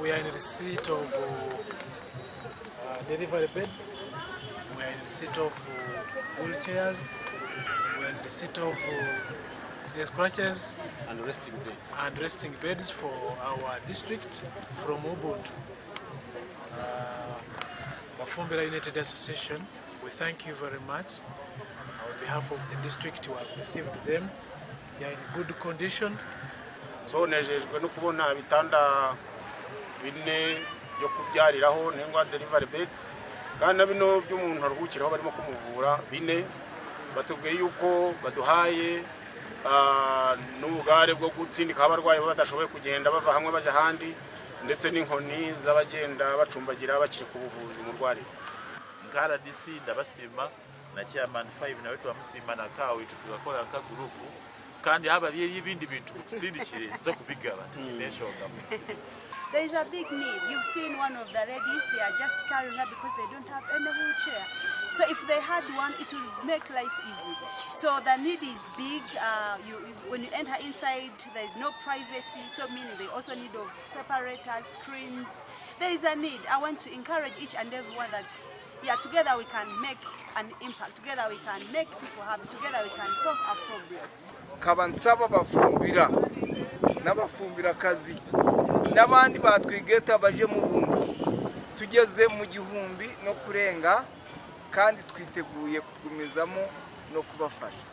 We are in receipt of uh, delivery beds, we are in receipt of uh, wheelchairs, we are in receipt of uh, crutches and resting beds. and resting beds for our district from Ubuntu. Bafumbira United Association, we thank you very much. On behalf of the district, we have received them. They are in good condition. So nejejwe no kubona ibitanda bine byo kubyariraho nengwa delivery beds, kandi na bino by'umuntu aruhukiraho barimo kumuvura bine. Batubwiye yuko baduhaye n'ubugare bwo gutsindikaho abarwayi baba badashoboye kugenda bava hamwe bajya ahandi, ndetse n'inkoni z'abagenda bacumbagira bakiri ku buvuzi mu rwariro. Nka RDC ndabasiima, na chairman 5 nawe twamusiima, nakawe tugakora nka group, kandi haba hariyo ebindi bintu tusindikire tuza kubigaba tukiine enshonga. There is a big need. You've seen one of the ladies, they are just carrying her because they don't have any wheelchair. So if they had one, it would make life easy. So the need is big. When you enter inside, there is no privacy. So meaning they also need of separators, screens. There is a need. I want to encourage each and everyone that, yeah, together we can make an impact. Together we can make people happy. Together we can solve a problem. Nkaba nsaba abafumbira n'abafumbirakazi n'abandi batwigeta baje mu buntu, tugeze mu 1000 no kurenga, kandi twiteguye kugumizamo no kubafasha.